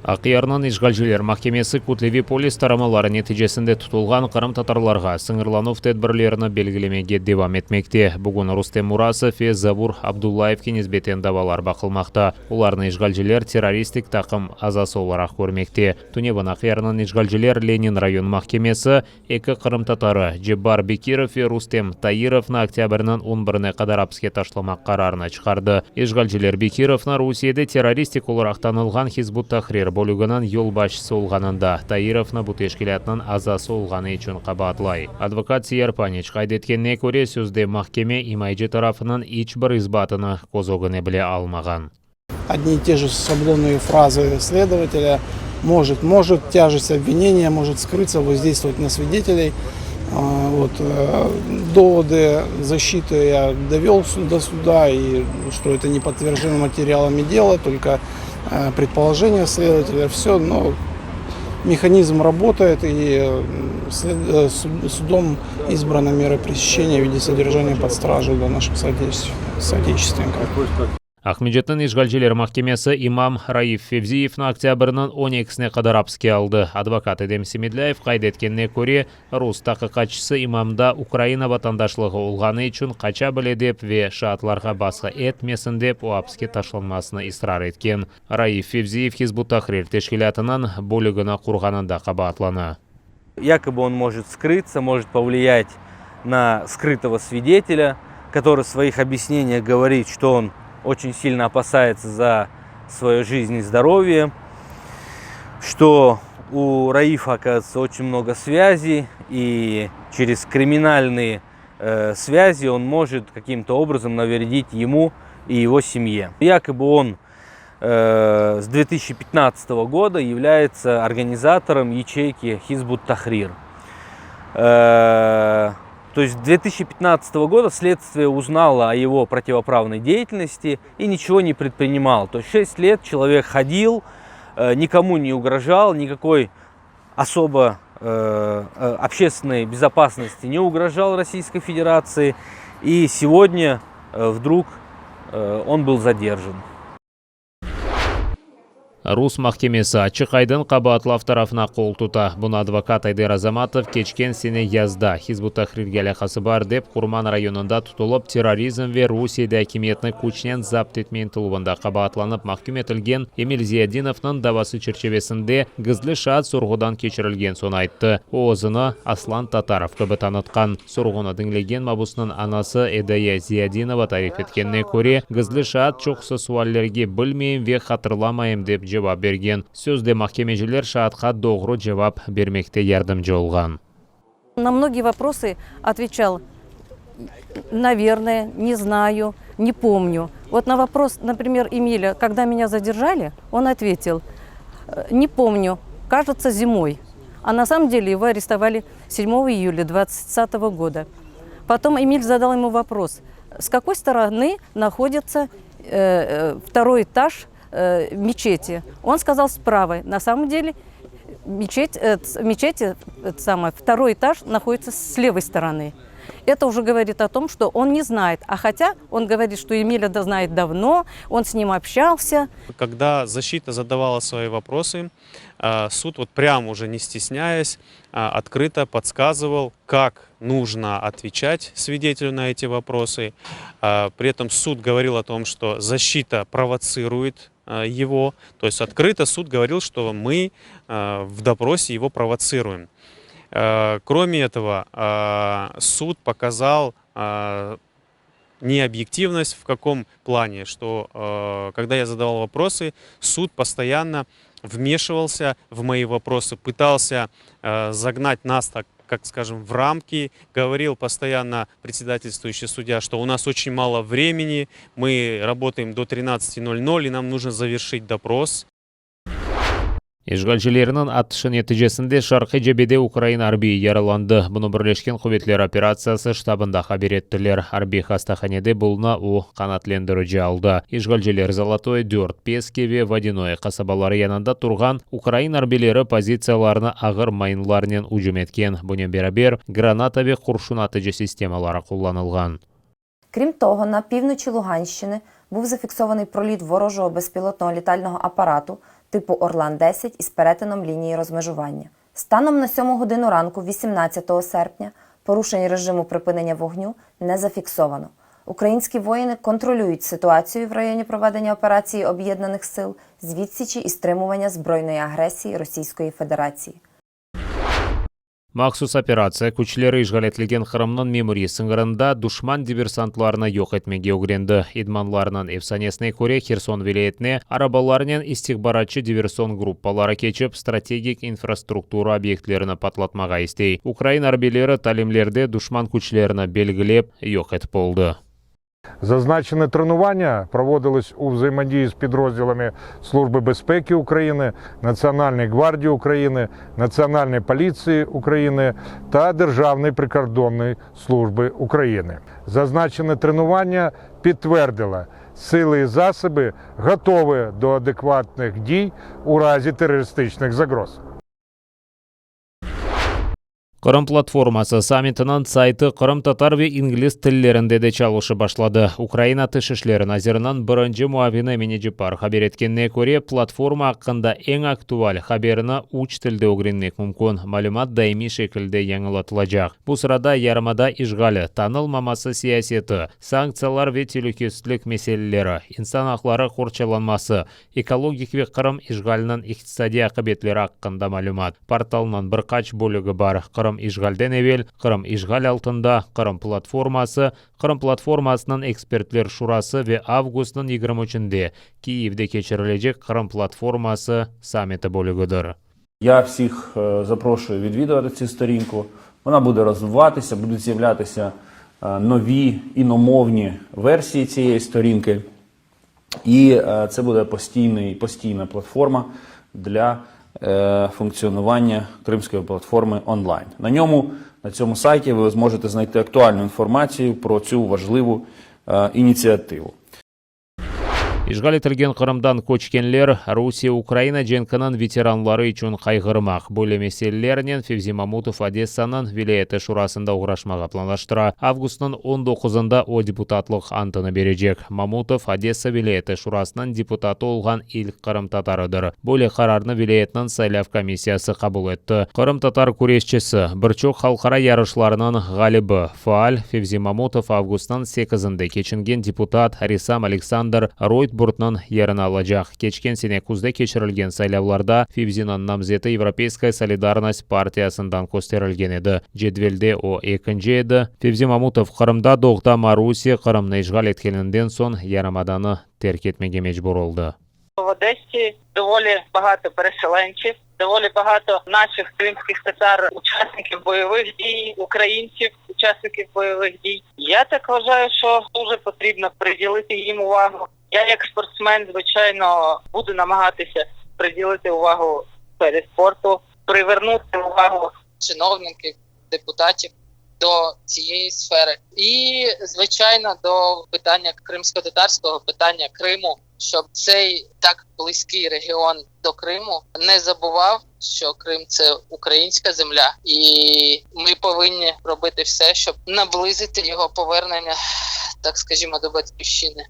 Aqyarnıñ işğalciler mahkemesi kütleviy polis taramaları neticesinde tutulğan qırımtatarlarğa sıñırlanuv tedbirlerini belgilemege devam etmekte. Bugün Rustem Murasov ve Zavur Abdullayevge nisbeten davalar baqılmaqta. Olarnı işğalciler terroristik taqım azası olaraq körmekte. Tünevin Aqyarnıñ işğalciler Lenin rayon mahkemesi Eki qırımtatarı, Cebbar Bekirov ve Rustem Tairovnı oktâbrniñ on birine qadar apiske taşlamaq qararını çıqardı. İşğalciler Bekirovnı Rusiyede terroristik olaraq tanılğan Hizb ut-Tahrir bölüginiñ yolbaşçısı olğanında, Tairovnı bu teşkilâtnıñ azası olğanı içün qabaatlay. Advokat Siyar Paniç qayd etkenine köre, sözde mahkeme imayeci tarafınıñ iç bir isbatını köz ögüne bile almağan. Odni i te же şablonnıye frazı sledovatelâ, может, может, тяжесть obvineniya, может skрыться, воздействовать на свидетелей. Вот, доводы защиты я довел до суда, и что это не подтверждено материалами дела, только предположение следователя, все, но механизм работает, и судом избрана мера пресечения в виде содержания под стражей для наших соотечественников. Aqmescitniñ işğalciler mahkemesi imam Raif Fevziyevni oktâbrniñ on ekisine qadar apiske aldı. Advokat Edem Semedlâyev qayd etkenine köre, rus taqiqatçısı imamda Ukraina vatandaşlığı olğanı içün qaça bile dep ve şaatlarğa basqı etmesin dep o apiske taşlanmasını israr etken. Raif Fevziyev Hizb ut-Tahrir teşkilâtınıñ bölügini qurğanında qabaatlana. Yakoby on может skrıться, может povliyat na skrıtogo svidetelâ, kotoryy v svoih obyasneniyah govorit, çto on oçen silno opasayetsâ za svoyo jizn i zdorovye, çto u Raifa, okazıvayetsâ, oçen mnogo svâzey i çerez kriminalnıye svâzi on может kakim-to obrazom navredit yemu i ego semye. Yakoby on s 2015 года является организатором ячейки Hizb ut-Tahrir. То есть с 2015 года следствие узнало о его противоправной деятельности и ничего не предпринимало. То есть 6 лет человек ходил, никому не угрожал, никакой особо общественной безопасности не угрожал Российской Федерации. И сегодня вдруг он был задержан. Rus mahkemesi açıq-aydın qabaatlav tarafına qol tuta. Bunı advokat Ayder Azamatov keçken sene yazda Hizb ut-Tahrirge alâqası bar dep Qurman rayonında tutulıp, terrorizm ve Rusiyede akimiyetni küçnen zapt etme ıntıluvında qabaatlanıp mahküm etilgen Emil Ziyadinovnıñ davası çerçivesinde gizli şaat sorğudan keçirilgen soñ ayttı. O, özüni Aslan Tatarov kibi tanıtqan. Sorğunı diñlegen mabusnıñ anası Edaya Ziyadinova tarif etkenine köre, gizli şaat çoqusı suallerge bilmeyim ve hatırlamayım dep cevap bergen. Sözde mahkemeciler şaatqa doğru cevap bermekte yardımcı olğan. Na mnogiye voprosı otveçal, navernoye, ne znayu, ne pomnyu. Vot na vopros, naprimer, Emilâ, kogda menya zadержali, on otvetil, ne pomnyu, kažetsâ, zimoy. A na samom dele ego arestovali sedmogo iyulâ dvadtsatogo goda. Potom Emil zadal emu vopros, s kakoy storony nahoditsâ vtoroy etaž meçeti? On skazal, s pravoy. Na samom dele meçet, meçeti, eto samoye, vtoroy etaž nahoditsâ s levoy storony. Eto uje govorit o tom, çto on ne znayet, a hotâ on govorit, çto Emilâ da znayet davno, on s nim obşalsâ. Kogda zaşçita zadavala svoi voprosy, Sud vot prям уже ne stesnyayas, otkrıto podskazyval, kak нужно otveçat svidetelyu na eti voprosy. Pri etom sud govoril o tom, çto zaşçita provotsiruet ego, to est otkrıto sud govoril, çto mı v doprose ego provotsiruem. Krome etogo, sud pokazal neobъективность в каком плане, что когда я задавал вопросы, суд постоянно вмешивался в мои вопросы, пытался загнать нас, так как скажем, в рамки, говорил постоянно председательствующий судья, что у нас очень мало времени, мы работаем до 13:00 и нам нужно завершить допрос. İşğalcilerniñ atışı neticesinde şarqiy cebede ukrain arbiyi yaralandı. Bunı Birleşken quvetler operatsiyası ştabında haber ettiler. Arbiy hastahanede buluna, o, qanaatlendirici alda. İşğalciler Zolotoye dört, Peski ve Vodânoye qasabaları yanında turğan ukrain arbiyleri pozitsiyalarına ağır mayınlarnen ücüm etken, bunen beraber, granata ve qurşun atıcı sistemaları qullanılğan. Крім того, на півночі Луганщини був зафіксований проліт ворожого безпілотного літального апарату. Типу Орлан-10 із перетином лінії розмежування. Станом на 7 годину ранку, 18 серпня, порушень режиму припинення вогню не зафіксовано. Українські воїни контролюють ситуацію в районі проведення операції Об'єднаних сил з відсічі і стримування збройної агресії Російської Федерації. Mahsus operatsiya küçleri işğal etilgen Qırımnıñ memuriy sıñırında duşman diversantlarını yoq etmege ögrendi. İdmanlarnıñ efsanesine köre, Herson vilâyetine arabalarnen istihbaratçı-diversion gruppaları keçip, strategik infrastruktura obyektlerini patlatmağa istey. Ukrain arbiyleri talimlerde duşman küçlerini belgilep, yoq etip oldı. Зазначене тренування проводилось у взаємодії з підрозділами Служби безпеки України, Національної гвардії України, Національної поліції України та Державної прикордонної служби України. Зазначене тренування підтвердило, сили і засоби готові до адекватних дій у разі терористичних загроз. Qırım platforması sammitiniñ saytı qırımtatar ve ingliz tillerinde de çalışıp başladı. Ukraina Tış işleri naziriniñ birinci muavini Emine Ceppar haber etkenine köre, platforma aqqında eñ aktual haberni üç tilde ögrenmek mümkün. Malümat daimiy şekilde yañılatılacaq. Bu sırada yarımada işğali, tanılmaması siyaseti, sanktsiyalar ve telükesizlik meseleleri, insan aqları qorçalanması, ekologik ve Qırım işğaliniñ iqtisadiy aqibetleri aqqında malümat. Portalnıñ bir qaç bölügi bar: Qırım işğalden evel, Qırım işğal altında, Qırım platforması, Qırım platformasınıñ ekspertler şurası ve avgustnıñ 23-nde Kiyevde keçirilecek Qırım platforması sammiti bölügidir. Я всіх е, запрошую відвідувати цю сторінку. Вона буде розвиватися, будуть з'являтися е, нові іномовні версії цієї сторінки. І е, це буде постійний, постійна платформа для е, функціонування Кримської платформи онлайн. На ньому, на цьому сайті, ви зможете знайти актуальну інформацію про цю важливу е, ініціативу. İşğal etilgen Qırımdan köçkenler, Rusiye-Ukraina cenkiniñ veteranları içün qayğırmaq. Böyle meselelernen Fevzi Mamutov Odessanıñ vilâyeti şurasında oğraşmağa planlaştıra. Avgustnıñ 19-ında o deputatlıq antını berecek. Mamutov Odessa vilâyeti şurasınıñ deputatı olğan ilk qırımtatarıdır. Böyle qararnı vilâyetniñ saylav komissiyası qabul etti. Qırımtatar küreşçisi, bir çoq halqara yarışlarnıñ ğalibi, faal Fevzi Mamutov avgustnıñ 8-inde keçingen deputat, ressam Aleksandr Roytburdnıñ yerini alacaq. Keçken sene küzde keçirilgen saylavlarda Fevziniñ namzeti Европейская солидарность partiyasından kösterilgen edi. Cedvelde o ekinci edi. Fevzi Mamutov Qırımda doğdı, amma Rusiye Qırımnı işğal etkeninden soñ yarımadanı terk etmege mecbur oldı. В Одесі доволі багато переселенців, доволі багато наших кримських татар, учасників бойових дій, українців, учасників бойових дій. Я так вважаю, що дуже потрібно приділити їм увагу. Я, як спортсмен, звичайно, буду намагатися приділити увагу сфері спорту, привернути увагу чиновників, депутатів до цієї сфери, і звичайно до питання кримськотатарського питання Криму, щоб цей так близький регіон до Криму не забував, що Крим це українська земля, і ми повинні робити все, щоб наблизити його повернення, так скажімо, до батьківщини.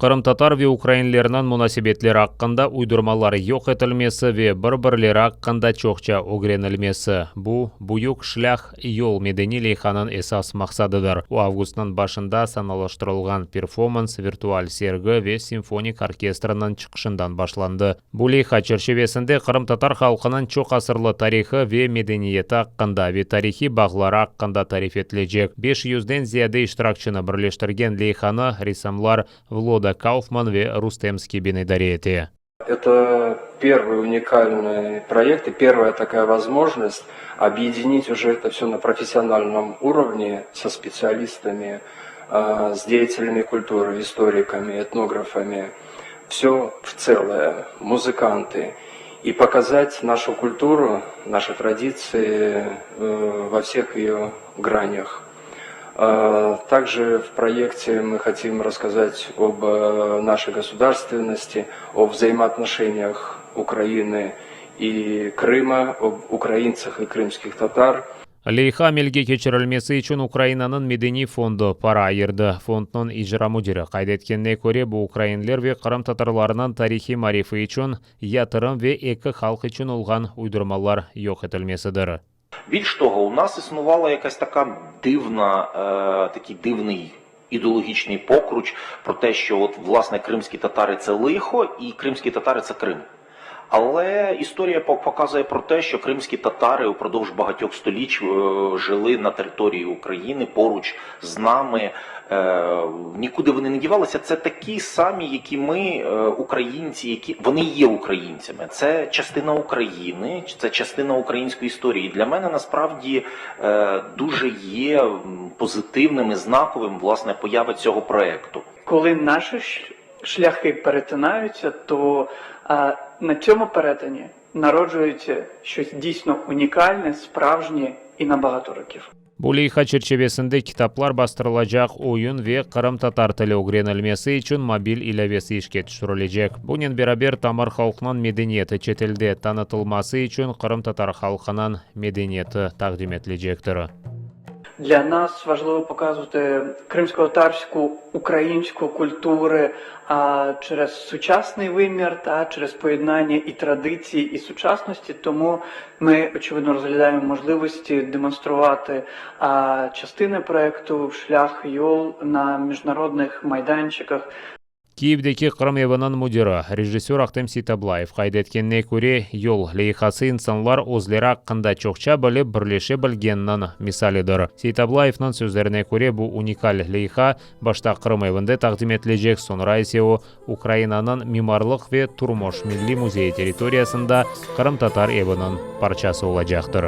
Qırımtatar ve ukrainlerniñ munasebetleri aqqında uydurmalar yoq etilmesi ve bir-birleri aqqında çoqça ögrenilmesi – bu, Büyük şlâh yol medeniy leyhanıñ esas maqsadıdır. O, avgustnıñ başında sanalaştırılğan performans, virtual sergi ve simfonik orkestriniñ çıqışından başlandı. Bu leyha çerçivesinde qırımtatar halqınıñ çoq asırlı tarihı ve medeniyeti aqqında ve tarihiy bağları aqqında tarif etilecek. 500-den ziyade iştirakçini birleştirgen leyhanı ressamlar Vloda Kaufman ve Rustem Skibin idare ete. Это первый уникальный проект и первая такая возможность объединить уже это все на профессиональном уровне со специалистами, с деятелями культуры, историками, этнографами. Все в целое, музыканты. И показать нашу культуру, наши традиции во всех ее гранях. Также в проекте мы хотим рассказать об нашей государственности, о взаимоотношениях Украины и Крыма, об украинцах и крымских татар. Leyha amelge keçirilmesi içün Ukrainanıñ Medeniy fondu para ayırdı. Fondnıñ icra müdiri qayd etkenine köre, bu ukrainler ve qırımtatarlarnıñ tarihiy marifi içün yatırım ve eki halq içün olğan uydurmalar yoq etilmesidir. Більш того, у нас існувала якась така дивна, такий дивний ідеологічний покруч про те, що от, власне, кримські татари це лихо, і кримські татари це Крим. Але історія показує про те, що кримські татари упродовж багатьох століть жили на території України поруч з нами. Нікуди вони не дівалися. Це такі самі, як і ми, українці, які вони є українцями. Це частина України, це частина української історії. Для мене насправді дуже є позитивним і знаковим власне поява цього проекту. Коли наші шляхи перетинаються, то на цьому перетині народжується щось дійсно унікальне, справжнє і на багато років. Bu leyha çerçivesinde kitaplar bastırılacaq, oyun ve qırımtatar tili ögrenilmesi içün mobil ilâvesi işke tüşürilecek. Bunen beraber tamır halqnıñ medeniyeti çetelde tanıtılması içün qırımtatar halqınıñ medeniyeti taqdim etilecektir. Для нас важливо показувати кримсько-татарську українську культури а, через сучасний вимір та через поєднання і традицій, і сучасності. Тому ми очевидно розглядаємо можливості демонструвати а, частини проекту Шлях Йол на міжнародних майданчиках. Kiyevdeki Qırım eviniñ müdiri, rejissör Ahtem Seytablayev qayd etkenine köre, Yol leyhası insanlar özleri aqqında çoqça bilip birleşe bilgeniniñ misalidir. Seytablayevniñ sözlerine köre, bu unikal leyha başta Qırım evinde taqdim etilecek, soñra ise o, Ukrainanıñ mimarlıq ve turmuş milliy müzeyi territoriyasında Qırımtatar eviniñ parçası olacaqtır.